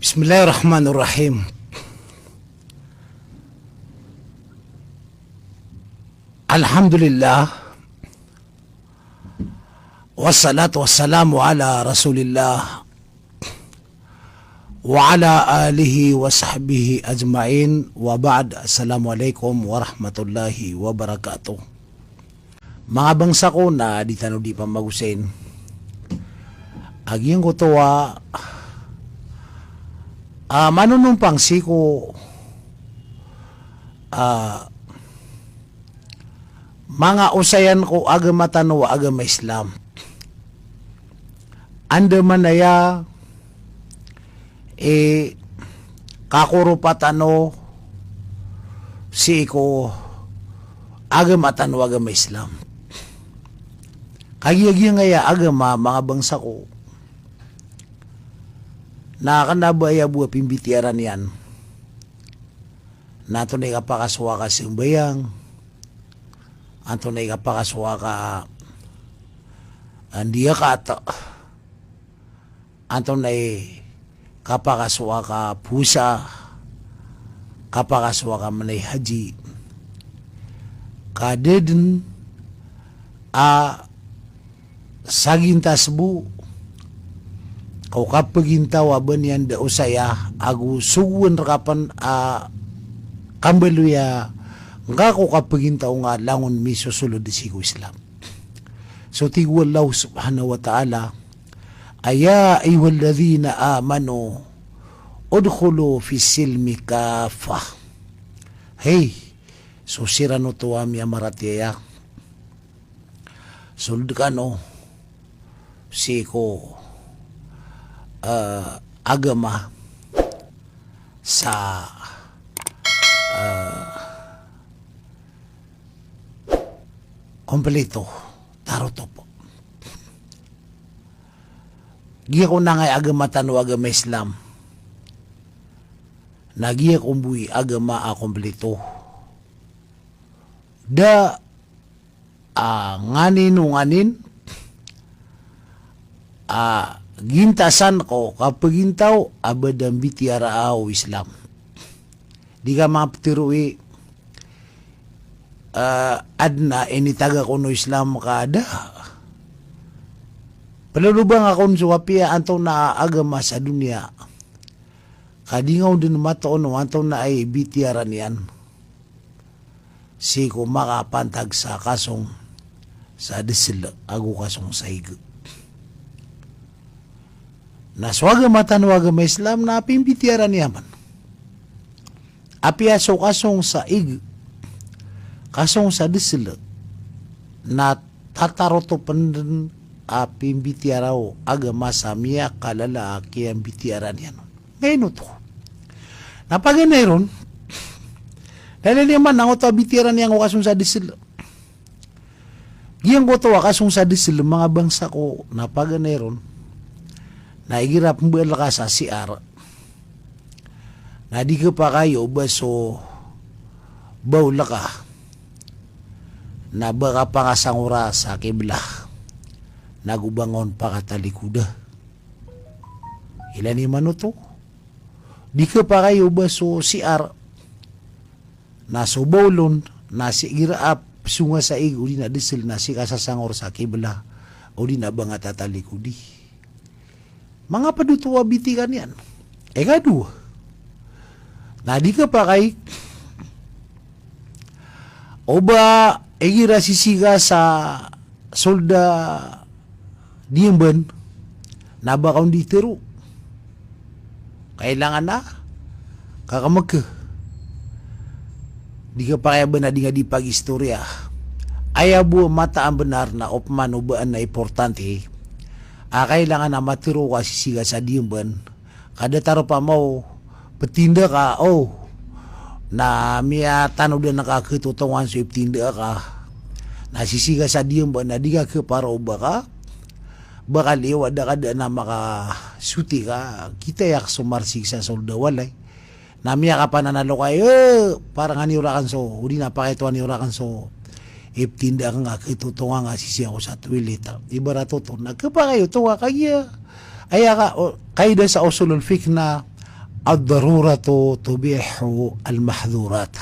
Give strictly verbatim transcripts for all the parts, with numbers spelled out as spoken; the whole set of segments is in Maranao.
Bismillahirrahmanirrahim. Alhamdulillah. Wassalatu wassalamu ala Rasulillah wa ala alihi wa sahbihi ajma'in, wa ba'd. Assalamualaikum warahmatullahi wabarakatuh. Manga bangsa ko, na di tano di pamagosayin a giyangkoto a, ah, manonompang sii ko, ah, manga osayan ko agama tano a agama Islam. Andamanaya i kakoropa tano sii ko agama tano a agama Islam. Kagiya giyangkaya agama, manga bangsa ko, na kena ba aya bo a pimbitiyaran iyan na antonaa i kapakasowa ka sambayang, antonaa i kapakasowa ka, ah, ndiya ka ta, antonaa i kapakasowa ka powasa, kapakasowa ka manay haji. Ka da den a sagintas bo ko kapagintaw a ba niyan da osaya ago sogoan reka pen a kambaloya ngka ko kapagintaw nga langon misosolod sii ko Islam. So tig o Allah subhanahu wa ta'ala, "Ya ayyuhalladhina amanu udkhulu fis silmi kaffah." Hey, so siran oto a miyamaratiyaya, sold kano sii ko, eh, agama sa, eh, kompleto, tarotop. Giyangkoto a agama tano a agama Islam, na giyangkoto bo i agama a kompleto. Da a nganin o nganin a gintasan ko kapagintaw a ba da mbitiyaraa o Islam. Di ka mapetero i, eh, aden a initaga ko o Islam ka da. Pelolobang ako on so apiya antonaa a agama sa doniya ka di nga on den matoon o antonaa i bitiyaran iyan sii ko makapantag sa kasong sa desel ago kasong sa ig. Na so agama tano a agama Islam na pimbitiyaran iyan man. Apiya so kasong sa ig, kasong sa desel, na tatarotopen den a pimbitiyara o agama sa miyakalala a kiyambitiyaran iyan on. Ngaino oto? Na paganay ron, na ilaya niyo man angkoto a bitiyaran iyan ko kasong sa desel. Giyangkoto a kasong sa desel, manga bangsa ko, na paganay ron, na igira pembaal ka sa C R, na di kepakay o ba so baol ka na ba ka pangasangora sa kibla, na go ba nga on pakatalikoda. Ilaya niyo man oto. Di kepakay o ba so C R na so baol on na sii igira a pesonga sa ig odi na desel na sii ka sasangor sa kibla odi na ba nga tatalikodi. Manga ped oto a bitiyaran iyan. Ikadowa, na di kepakay o ba igira sisii ka sa sold a diyamban na ba ka on di tero. Kailangan a kakemeke. Di kepakay a ba na di nga di pagistoriya. Aya bo a mataan a benar na opama o ba na importante a kailangan a matero ka sisii ka sa diyamban. Ka da taro pama o petinda ka, o, na miyatanodan ka ketotongan so iptinda ka. Na sisii ka sa diyamban na di ka keparo o ba ka, ba ka liyo a da ka da na makasoti ka, kita iyak so marsik sa sold a walay. Na miyakapananalo ka, e, parangan iyo raken so, odi na pakitowan iyo raken so iptinda ka nga ketotongan nga sisii ako sa toilet. Ibarat oto, na kepakay oto ka kagiya aya ka, o, kaida sa usulul fiqh na Ad-daruratu tubihu al-mahdhurat.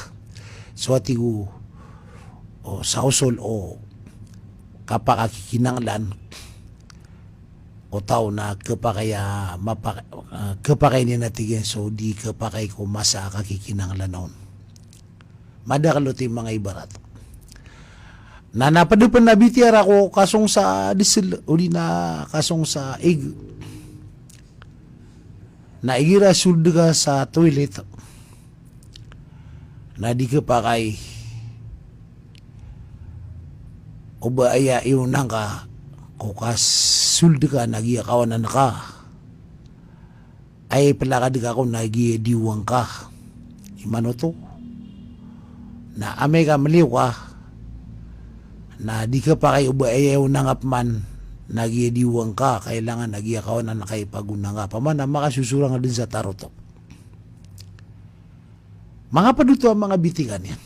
So, a tig o, o, sa osol o kapakakikinanglan o taw na kepakay a mapa-, ah, kepakay niyan a tig iyan so di kepakay ko masa a kakikinanglan on. Madakel oto i manga ibarat. Na, na ped pen a bitiara ko kasong sa desel, odi na kasong sa ig. Na igira sold ka sa toilet, na di kepakay o ba aya iyonan ka ko kasold ka na giya kawanan ka. Ay pelakad ka ko na giya diwang ka. Iman oto. Na amay ka meliyo ka, na di kepakay o ba aya iyonan ka peman na giya diwang ka, kailangan na giya kawanan ka i pagonan ka. Peman a makasosorang den sa taro oto. Manga ped oto a manga bitikan iyan.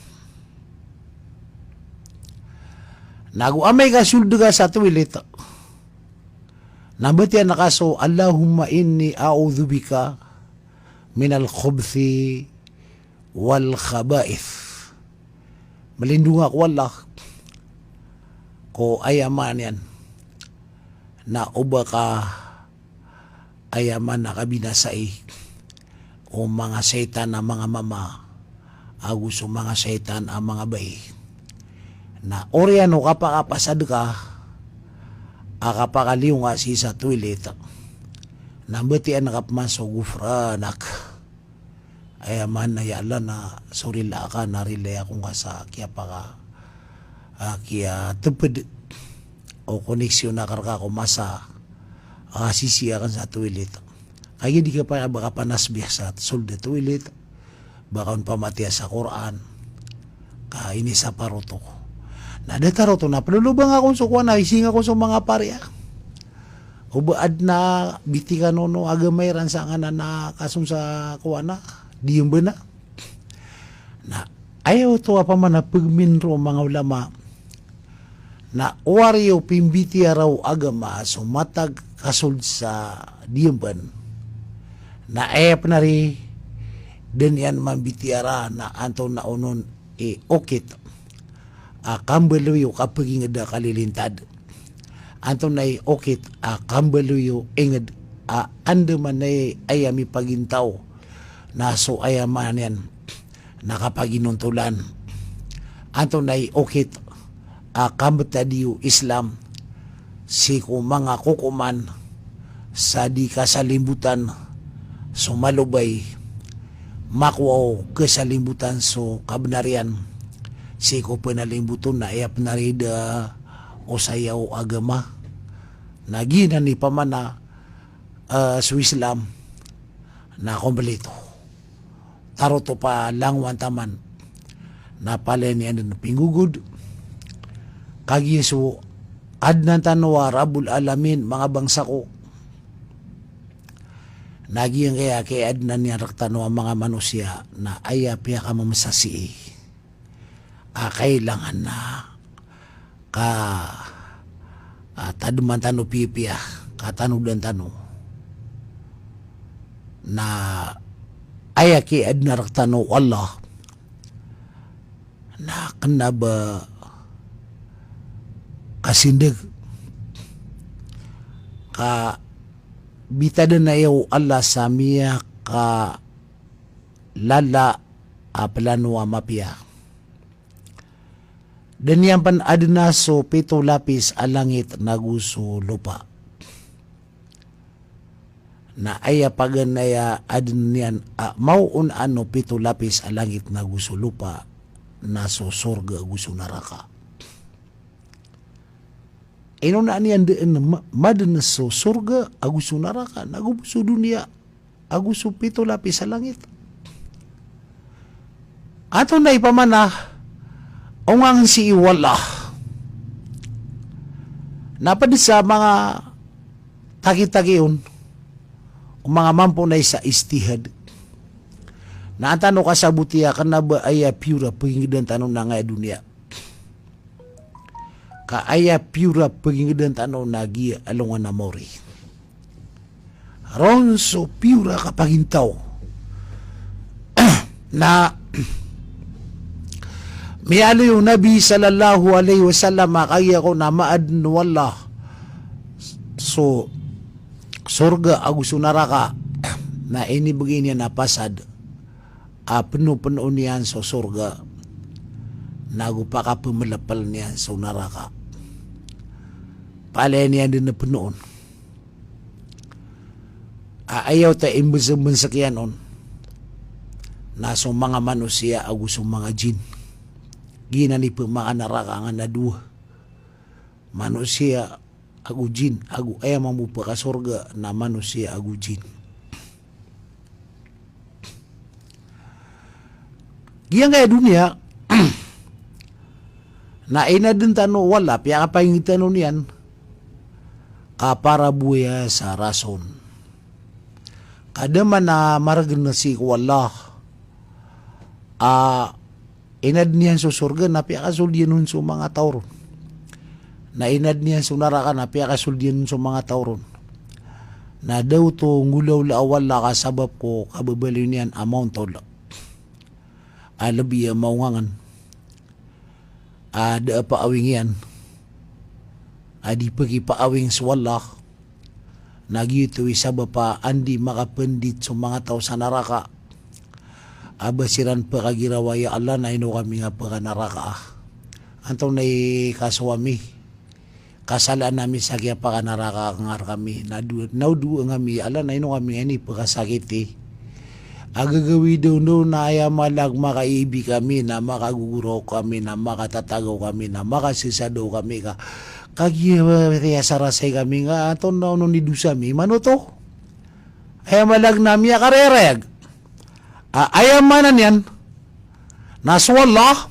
Na ago amay ka sold ka sa toilet, na batiya na ka so, "Allahumma inni a'udhu bika minal khubthi wal khaba'ith." Melindong ako o Allah ko aya maana niyan na o ba ka aya maana kabinasai o manga saitan a manga mama ago so manga saitan a manga bai. Na oriyan o kapakapasad ka a kapakaliyo nga sii sa toilet, na mbatiya na ka peman so ghufranak. Aya maana, ya Allah, na so rila ka na rilai ako nga sa kiyapaka, ah, kiyateped o koneksyon akn rka ko masa a sisii akn sa toilet. Kagiya di ka paya ba kapanasbih sa sold a toilet, ba ka on pamatiya sa Qur'an, ka inisapar oto. Na datar oto na pelolobang akn so kowan a ising akn so manga pari a o ba adn a bitikan o agama iran sa nganan a kasong sa kowan a diyamban a. Na aya oto a pamana pegmin ro manga ulama na o ari o pimbitiyara o agama so matag kasold sa diyamban. Na aya pn ari den iyan mambitiyara na antonaa onon i okit a kambaloy o kapegingd a kalilintad. Antonaa i okit a kambaloy o ingd a andamanaya i aya mipagintaw na so aya maana niyan na kapaginontolan. Antonaa i okit a kambtadi o Islam sii ko manga kokoman sa di kasalimbotan so malobay, makowa o kasalimbotan so kabnar iyan sii ko pnalimbot on na aya pn ari da o saya o agama. Na giyanan i pamana, eh, so Islam na kompleto. Taro oto palangowan taman na palaya niyan dn pinggogod. Kagiya so adnan tano a Rabbul Alamin, manga bangsa ko, na giyangkaya kiyaadnan iyan rktano a manga manosiya na aya piyakamamsa sii a kailangan na ka, ah, tadman tano piyapiya, katanodan tano. Na aya kiyaadna rktano o Allah na kna ba kasindg, ka bitadan aya o Allah sa miyakalala a plano a mapiya. Da niyan pn adna so pito lapis a langit nago so lopa. Na aya paganay a adn iyan a maoon ano pito lapis a langit nago so lopa na so sorga ago so naraka. Inonaan iyan dn ma-, madn so sorga ago so naraka nago so doniya ago so pito lapis a langit. Antonaa i pamana, ongangn sii o Allah. Na pd sa manga takitaki on, o manga mamponay sa ijtihad, na an tano kasaboti a kna ba aya piyor a pagingdan tano na angkaya doniya. Ka aya piyor a pagingdan tano na giya alongan a maori. Ron so piyor a kapagintaw Na miyaaloy o Nabi sallallahu alaihi wasallam a kagiya kon a maaden o Allah so sorga ago so naraka, na inibegay niyan a pasad a peno-penoon iyan so sorga, na go pakapemelepel niyan so naraka. Palaya niyan den a penoon. A, aya oto a imbensek-bensek iyan on na so manga manosiya ago so manga jin. Giyanan i pemakanaraka angkanan a dowa. Manosiya ago jin, ago aya mambo pekasorga na manosiya ago jin. Giyangkaya doniya na inaden tano o Allah, piyakapainged tano niyan ka para bo aya sa rason. Ka da man a maregen sii ko Allah a inaden iyan so sorga na piyakasold iyan on so manga taw ron. Na inaden iyan so naraka na piyakasold iyan on so manga taw ron. Na da oto nggolawlaa o Allah ka sabap ko kababaloy niyan a maontol a lebi a maongangen a da a paawing iyan a di pekipaawing so Allah. Na giyoto i sabap a anda i makapendit so manga taw sa naraka a ba siran pekagirawa, "Ya Allah, na ino kami nga pekanaraka? Antonaa i kasowa mi? Kasalaan ami sa kiyapakanaraka nga rekami, na do-, na odoa ngami, ya Allah, na ino kami nga inipekasakiti? A gagawii daw ndo na aya malag makaiibi kami, na makagogoraok kami, na makatatagaw kami, na makasesadaw kami ka, kagiya, eh, kiyasarasay kami nga antonaa onon i dosa mi manoto?" Aya malag na miyakarayarayag. A, aya maana niyan na so Allah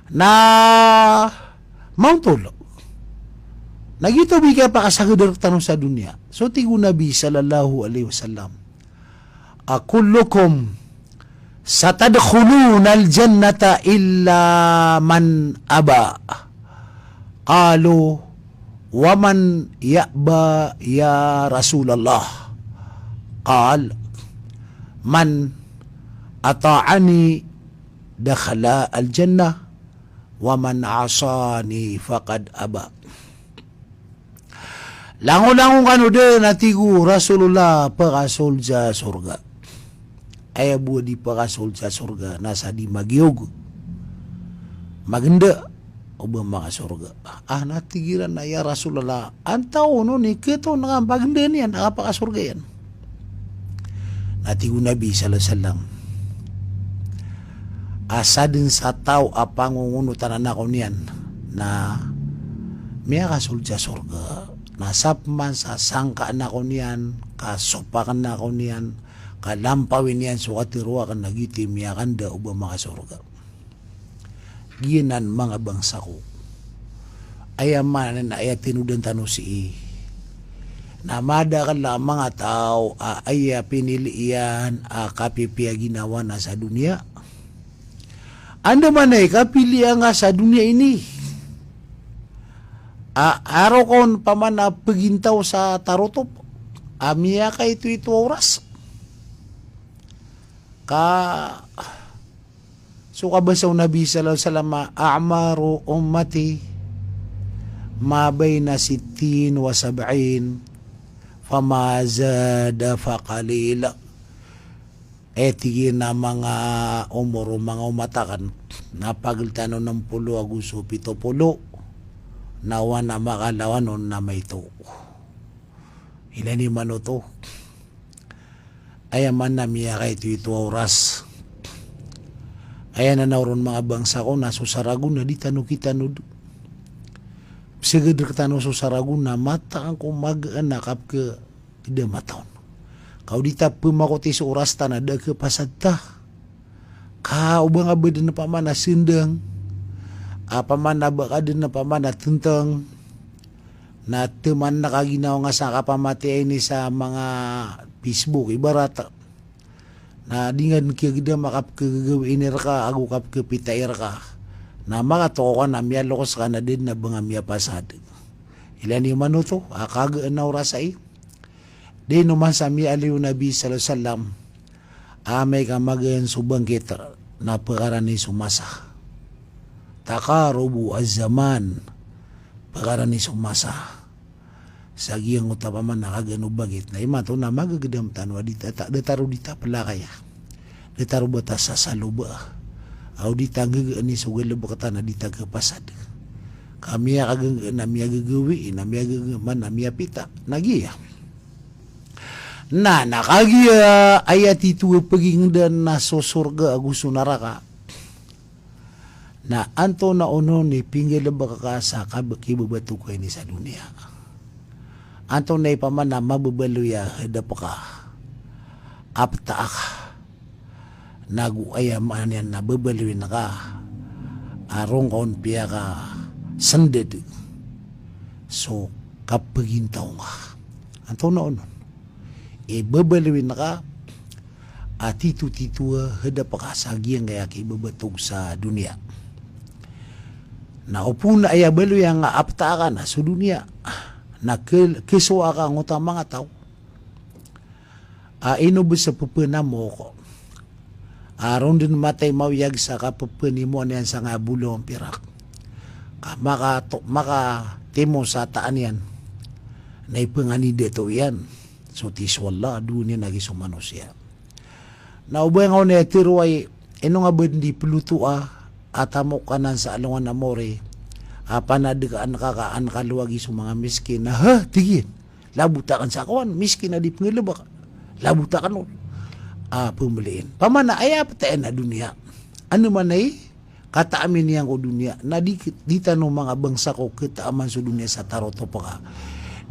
na maontol. Na giyoto bo i kiyapakasageder tano sa doniya. So tig o Nabi sallallahu alaihi wasallam a, "Kullukum satadkhulunal jannata illa man aba." Qalu, "Wa man ya'ba ya Rasulallah?" Qal, "Man ata'ani dakhala al-jannah, wa man asani faqad aba." Langolangon kano den, a tig o Rasulullah, pekasold sa sorga. Aya bo a di pekasold sa sorga na sa di magiyog, magenda, o ba makasorga. Ah, na tig iran a, "Ya Rasulullah, antaa onon i ketoon a magenda niyan a kapakasorga iyan?" Na tig o Nabi sallallahu alaihi wasallam a, "Sadn sa taw a pangongonotan ako niyan na miyakasold sa sorga, na sapeman sa sangkaan ako niyan, ka sopakn ako niyan, ka lampawin iyan so katharo akn, na giyoto i miyakanda o ba makasorga." Giyanan manga bangsa ko. Aya maana niyan na aya tinodan tano sii na madakl a manga taw a aya pinili iyan a kapipiya ginawa na sa doniya. Andamanaya i kapiliya nga sa doniya ini a, a rokon paman a pegintaw sa tarotop a miyakaitoito a oras. Ka so kabasa o Nabi sallallahu alaihi wasallam a, "A'maru ummati ma baina sittin wa sab'in, fama zada faqalil." Eh, tig iyan a manga omor o manga omat akn na pagel tano nem polo ago so pito polo, na oway na makalawan on na maito. Ilay niyo man oto. Aya maana miyakaitoito a oras. Aya nanaw ron manga bangsa ko na so saragon na di tano kitanod. Pseged rktano so saragon na mataan ko magaan a kapkeda mataw on. Ka o di ta pemakoti so oras ta na da a kepasad ta. Ka o ba nga ba den paman a sendang, a paman a ba ka den paman a tentang, na teman na kaginawa nga sa kapamati ini sa manga Facebook, ibarat. Na di nga den kiyagedam a kapkegegawii rka ago kapkepitai rka. Na makatokawan a miyalokos ka na da den a ba nga miyapasad. Ilay niyo man oto a kagaan a oras ai. Di no man sa miyaaloy o Nabi sallallahu alaihi wasallam Amay ka magayan so bangkit na pkarani so masa. Taqarubu az-zaman, pkarani so masa. Sa giyangkoto a pamana kagaan o bangkit na imanto na magagdam tano a di ta, ta, da taro di ta plakaya. Da taro ba ta sasaloba. Aw di ta nggagaan i so galbk tano a di ta kapasad. Ka miyakagagaan a miyagagawii, na miyagagamaan a miyapita. Na giya. Na, na kagiya aya tito a pagingdaan na so sorga ago so naraka. Na antonaa onon i pinggalbk ka sa kab-, kibabatog ka ini sa doniya. Antonaa i pamana mababaloy a hadap ka. Apta ka. Nago aya maana niyan na babaloyin ka a roo ngka on piyakasndad so kapagintaw ngka. Antonaa onon i babaloyin ka a tito-tito a hadap ka sa giyangkaya kibabatog sa doniya. Na opama aya baloy angka a apta ka na so doniya. Na ke-, kesowa ka angkoto a manga taw a ino bs a ppanamok a roo dn matay mawiyag sa kappanimoan iyan sangkaya bolawan pirak. Ka maka to-, makatimo sa taan iyan na ipanganidato iyan so tig so Allah a dowa niyan lagid so manosiya. Na o ba ngka on i tharoa i ino ngka ba dn di plotoa a tamok anan sa alongan a mori a panadkaan ka ka an ka lowa lagid so manga miskin na, ha, tig iyan. Labot akn sa kowan, miskin a di pnggalbk. Labot akn on a pmliin. Pamana aya ptay na doniya. Ano man i kataamin iyan ko doniya, na di, di tano manga bangsa ko kataaman so doniya sa tarotop ka.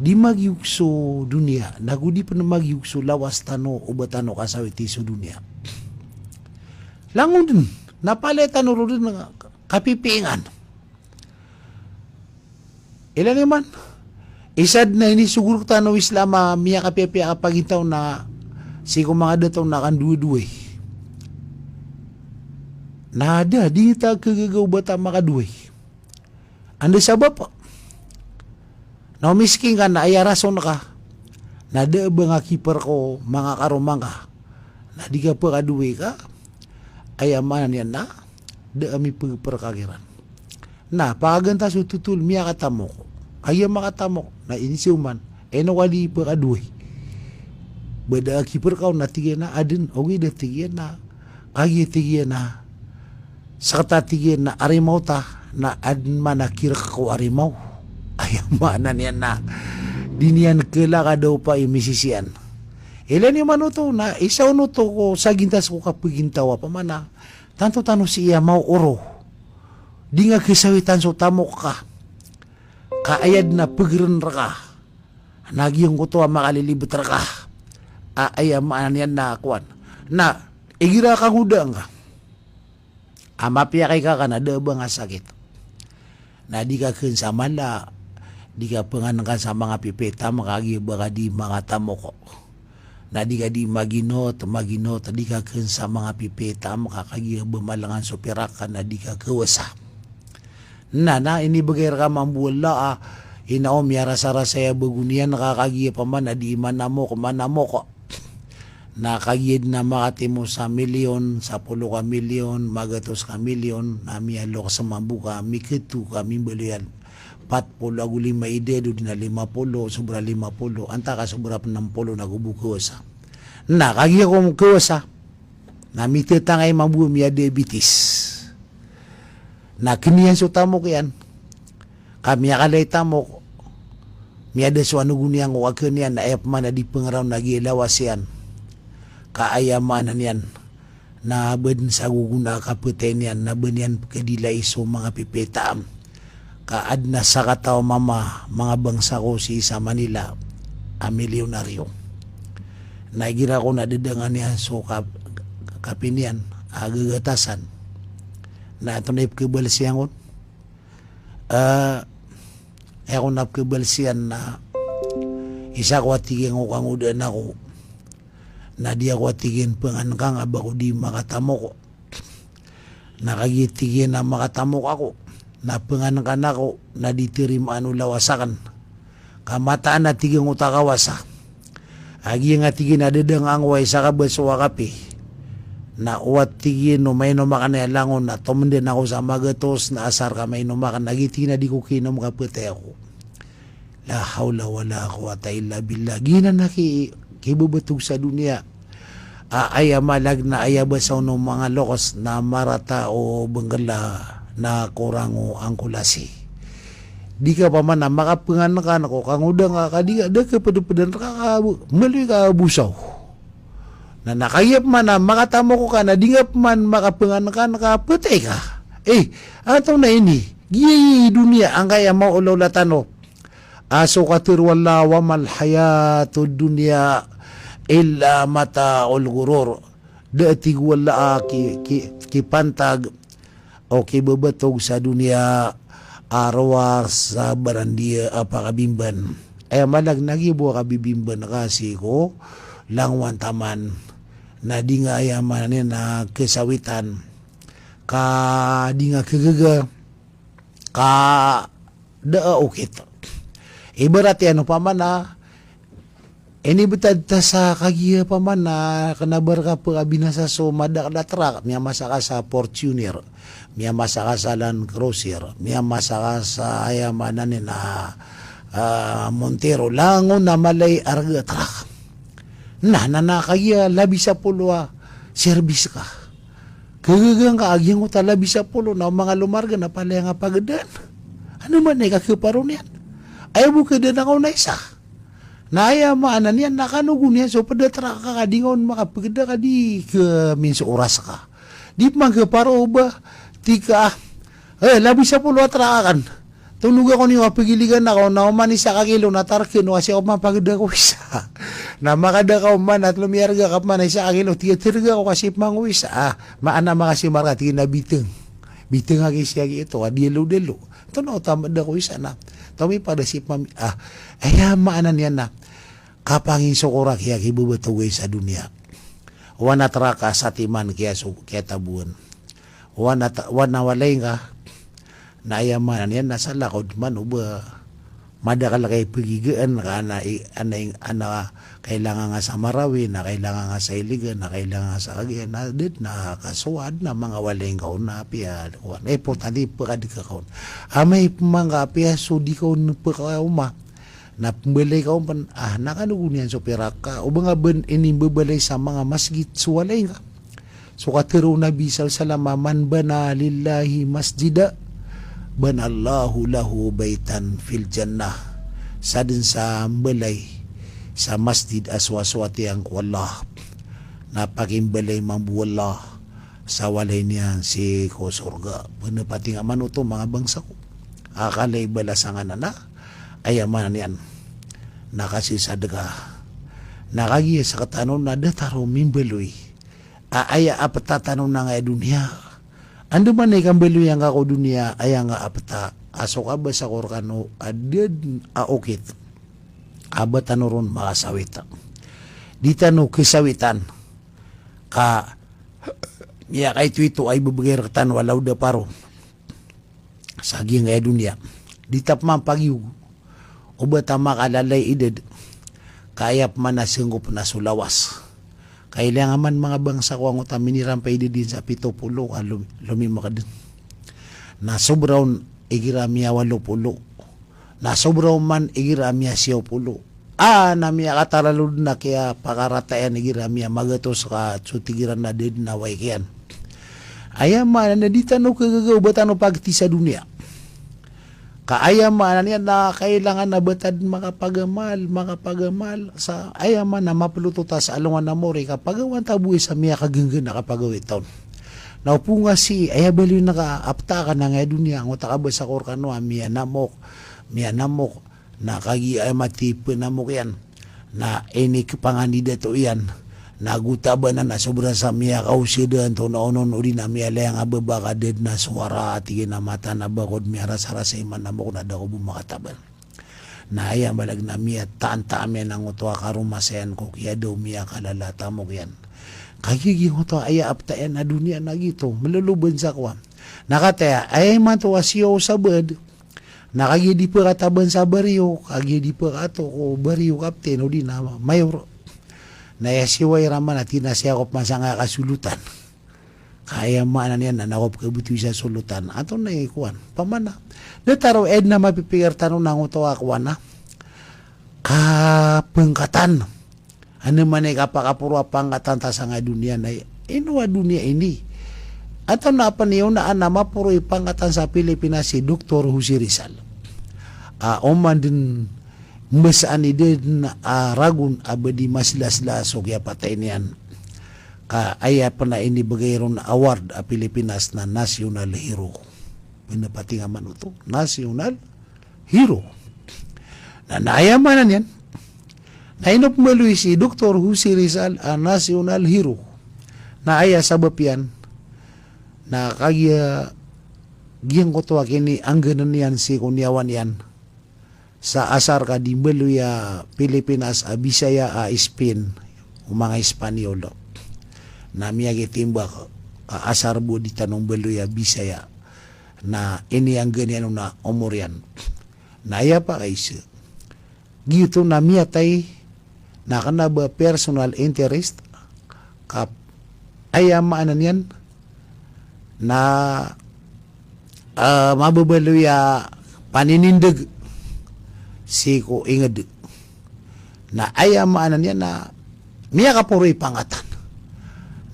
Di magiyog so doniya, nago di pn magiyog so lawas tano o ba tano kasawiti so doniya. Langon dn, na palaya tano ron dn kapipiingan. Ilay niyo man. Isa dn a inisogor rktano o Islam a miyakapiyapiya a kapagintaw na sii ko manga dataw na kandowadoway. Na da, di ta kagaga o ba ta makadoway. Anda sabap? Na o miskin ka na aya rason ka na da a ba ngka kiprk o manga karoma ngka. Na di ka pkadoway ka, aya maana niyan na da a mipagprk ka kiran. Na pakagantas o totol, miyakatamok. Kagiya makatamok, na inisoman, ino ka di pkadoway? Ba da a kiprk ka on? Na tig iyan a adn, ogaid a tig iyan a, kagiya tig iyan a, sktano tig iyan a arimaw ta, na adn man a kirk ko arimaw. Aya maana niyan na di niyan kala ka daw pa i misisian. Ilay niyo man oto, na isa on oto ko sagintas ko kapagintaw a pamana. Tanto tano sii a maooro. Di ngka kasawitan so tamok ka. Ka aya dn a pgrn rka na giyangkoto a makalilibet rka a aya maana niyan na kowan. Na igira kangodaan ka a mapiyakay ka ka na da a ba ngka sakit. Na di ka kn sa mala, di ka pngankan sa manga pipiya i tamok ka kagiya ba ka di makatamok. Na di ka di maginot, maginot, di ka kn sa manga pipiya i tamok ka kagiya ba malangan so pirak ka na di ka kawasa. Na, na inibgay rka mambo o Allah a, ino, miyarasarasay a bago niyan ka kagiya pman a di manamok, manamok. Na kagiya dn a makatimo sa milyon, sapolo ka milyon, magatos ka milyon, na miyaloks mambo ka, mikto ka, mimbaloy a pat polo ago lima i dado, di na lima polo, sobra lima polo, antaa ka sobra pnm polo na go bo kawasa. Na kagiya ko kawasa, na mitatangay mambo a miyadiabetes. Na kn iyan so tamok iyan. Ka miyakala i tamok. Miyada so anogon iyan ko kakn iyan na aya pman a di pngraw na giya lawas iyan. Ka aya maana niyan na ba dn sa gogona a kapatay niyan na ba niyan pkadilai so manga pipiya i taam. Ka adn a sakataw a mama, manga bangsa ko sii sa Manila a milyonaryo. Na igira ko na dadangan iyan so kap-, kape niyan a gagatasan. Na antonaa i pkhabalas iyan on? Ah, aya ko na pkhabalas iyan na isa ko a tig iyan ko kangodaan ako. Na di ako a tig iyan pngankan ka ba ko di makatamok. Na kagiya tig iyan a makatamok ako, na pngankan ako, na di tarimaan o lawas akn. Ka mataan a tig iyan oto a kawasa. Kagiya nga tig iyan a dadangan ko a isa ka baso a kape. Na owat tig iyan o mainom akn aya langon na tomnden ako sa magatos na asar ka mainom akn, na giya tig iyan a di ko kiinom ka phatay ako. La hawla wala quwwata illa billah. Giyanan a ki, kibebetog sa doniya. A, aya malag na aya basa o manga loks na marata o benggela na korang o angkolasi. Di ka pman a makapengan ka na ko kangodang ka, ka di ka, da ka pedepeden ka, ka, meloy ka bosaw. Na, na kagiya pman a makatamok ka na di nga pman makapengan ka na ka phatay ka. Eh, antonaa ini? Giya i doniya angkaya maolaola tano. A so katharo o Allah, "Wa mal hayatud dunya illa mata'ul ghurur." Da a tig o Allah a ki, ki, kipantag o kibebetog sa doniya a rowar sa barandiya a pakabimban. Aya malag na giya bo a kabibimban ka sii ko langowan taman. Na di nga aya maana niyan na kesawitan. Ka di nga kegaga. Ka da a okit. Ibarat iyan opama na inibetad ta sa kagiya pman a kena ba rka pekabinasa so madakl a trak, miyamasa ka sa Fortuner, miyamasa ka sa Land Cruiser, miyamasa ka sa aya maana niyan na, ah, Montero, langon a mala i arga a trak. Na, na, na kagiya labi sapolo a serbis ka. Kegaga ngka a giyangkoto a labi sapolo na o manga lomarga na palaya nga pagedaan. Ano man i kakeparo niyan? Aya bo kedadan ako na isa. Na aya maana niyan na kanogon iyan so ped a trak ka, ka di nga on makapegeda ka di kemin so oras ka. Di pman keparo o ba, tig ka, eh, labi sapolo a trak akn. Tonoga ko niyo a pegiligan ako na oman isa ka kilo na tarken o kasi ako pman pageda ko isa. Na makada ka oman a telo miyarga ka pman a isa ka kilo, tiyaterga ko kasi pman ko isa. Ah, maana makasi marka tig iyan a biteng. Biteng aki siya ki ito, a diyalo-diyalo. Tono ta mada ko isa na. Tomi pada si pman, ah, aya maana niyan na. Kapanginsokor aki a kibebetog sa doniya. Wana trak a satiman kiya so, kiya taboan. Wana ta-, wana walay ngka. Na aya maana niyan na salakaw dn man o ba madakl ka i pegigaan ka ana i, ana i, ana kailangan nga sa Marawi, na kailangan nga sa Iligan, na kailangan nga sa Cagayan, na da dn a kasowa dn a manga walay ngka on na apiya, wan, importante i pekadeka ka on. Amay pman ka apiya so di ka on pekaoma. Na pembalay ka on pn, ah, na kanogon iyan so pirak ka, o ba nga ba inimbebalay sa manga masgit so walay ngka. So katharo o Nabi sallallahu alaihi wasallam, "Man bana lillahi masjida, banallahu lahu baitan fil jannah." Sadn sa mbalay sa masjid a soasoat iyan ko Allah, na pakimbalay mambo o Allah sa walay niyan sii ko sorga. Penepatinga man oto manga bangsa ko. Akala i balasan anan a, aya maana niyan na kasisadka. Na kagiya sktano na da tano mimbaloy a aya apta tano na angkaya doniya. Andamanaya i kambaloyan ka ko doniya, aya nga apta a so kabasa ko rkano a da dn a okit a ba tano ron makasawit. Di tano kesawitan ka miyakaitoito a ibebegay rktano a lawd a paro sa giyangkaya doniya. Di ta pman pagiyog o ba ta makalalay idad, ka aya pman a sangkop na so lawas. Kailangan man manga bangsa ko angkoto a minirampay idad iyan sa pito polo ka lom-, lomimakd. Na sobra on igira miyawalo polo. Na sobra on man igira miyasiyaw polo. Ah, na miyakataralo dn a kiyapakarata iyan igira miyamagatos ka so tig iran na da dn a waik iyan. Aya maana niyan na di tano kagaga o ba tano pagti sa doniya. Ka aya maana niyan na kailangan a ba ta dn makapagamal, makapagamal sa aya maana a maploto ta sa alongan a mori ka pagawan ta bo i sa miyakaganggan a kapagawit on. Na opama nga sii, aya baloy na ka apta ka na angkaya doniya, angkoto a kabasa ko rkano a miyanamok, miyanamok, na kagiya aya mati penamok iyan. Na inikpangan i dato iyan. Na go tabanan a sobra sa miyakaosad antonaa onon odi na miyalayang a baba ka da dn a sowara, tig iyan a mataan a ba ko dn miyarasarasa i manamok na da ko bo makataban. Na aya maana na miyataantaan iyan angkoto a karoma sa iyan ko kiyadaw miyakalala a tamok iyan. Kagiya giyangkoto a aya apta iyan a doniya na giyoto, maloloban sa kowa. Na kataya, aya imanto a siyaw sa bad, na kagiya di pekataban sa bariyo, kagiya di pekato ko bariyo kapten odi na mayor. Na aya siyaw iran man a tig iyan a siyaw ko pman sangkaya kasolotan. Ka aya maana niyan na, na ko pkhabotowi sa solotan. Antonaa i kowan? Pamana. Da taro ed na mapipikir tano na ngoto a kowan a kapangkatan. Ano man i kapakaporo a pangkatan ta sangkai a doniya na ino a doniya ini. Antonaa pn i onaan a maporo i pangkatan sa Pilipinas si Doktor Jose Rizal. A, oman dn mbasaan i dn a ragon a ba di maslasla so kiyapatay niyan. Ka aya pn a inibgay ron a award a Pilipinas na national hero. Pinapatingaman oto, national hero. Na, na aya maana niyan na ino pmbaloy si Doktor Jose Rizal a national hero. Na aya sabap iyan na kagiya giyangkoto a kiniangganan iyan sii ko niyawa niyan sa asar ka di mbaloy a Pilipinas a Bisaya a Spain, o manga Espanyol. Na miyakitimbak a asar bo di tano mbaloy a Bisaya. Na inianggan iyan on a omor iyan. Na aya pakaiza, giyoto na miyatay na kna ba personal interest, ka aya maana niyan na, ah, mababaloy a paninindg sii ko ingd. Na aya maana niyan na miyakaporo i pangkatan.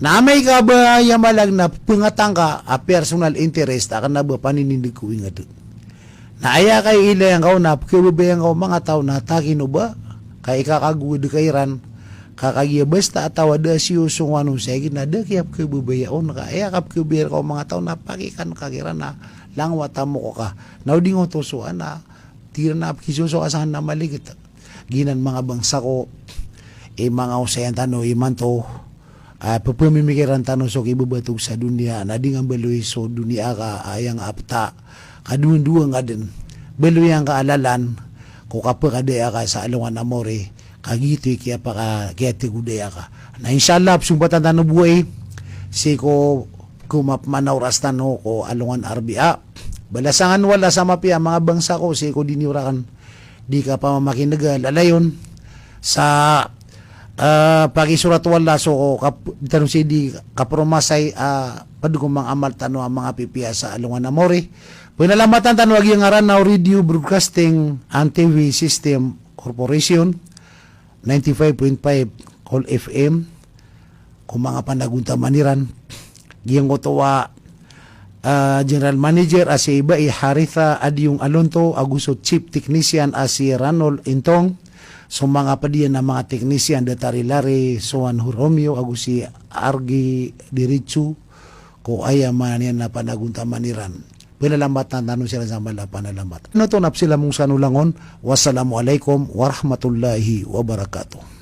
Na amay ka ba aya maana na pphangkatan ka a personal interest a kna ba paninindg ko ingd. Na aya kailay angka on na pkhababayaan ka o manga taw na takino ba ka ikakagowad ka iran, ka kagiya basta a taw a da siyosongowan on sa ig na da kiyapkhababayaan ka. Aya kapkhabayaan ka o manga taw na pakikan ka kiran na langowan a tamok ka. Na o di ngoto so ana, tig iran a pkhisosowa san na maligit. Giyanan manga bangsa ko, i manga osayan tano imanto, a, pphamikiran tano so kibabatog sa doniya, na di nga mbaloy so doniya ka, a, aya nga apta, ka dowa-dowa nga dn, baloy angka a lalan ko kapakadaya ka sa alongan a mori, ka giyoto i kiyapaka, kiyatigodaya ka. Na insha Allah, pzompatan tano bo ai sii ko, ko mapman a oras tano ko alongan a Arbia. Balasan o Allah sa mapiya manga bangsa ko sii ko di niyo rakn di kapamamakinega lalayon sa, ah, pakisorat o Allah so kap-, di tano sii di kapromasay, ah, pd ko manga amal tano a manga pipiya sa alongan a mori. Pnalamatan tano a giyangkanan a Radio Broadcasting and T V System Corporation, ninety-five point five Cool F M, ko manga panagontaman iran. Giyangkoto a, ah, General Manager a si Bai Haritha Adiong Alonto, ago so Chief Technician a si Ranol Intong, so manga pd iyan a manga technician, Datari Lari, Soan Horomio, ago si Argi Diritsu, ko aya maana niyan na panagontaman iran. Pnalamatan tano siran sa mala a panalamatan. Ino to na psilamong sa nolangon. Wassalamu alaikum warahmatullahi wabarakatuh.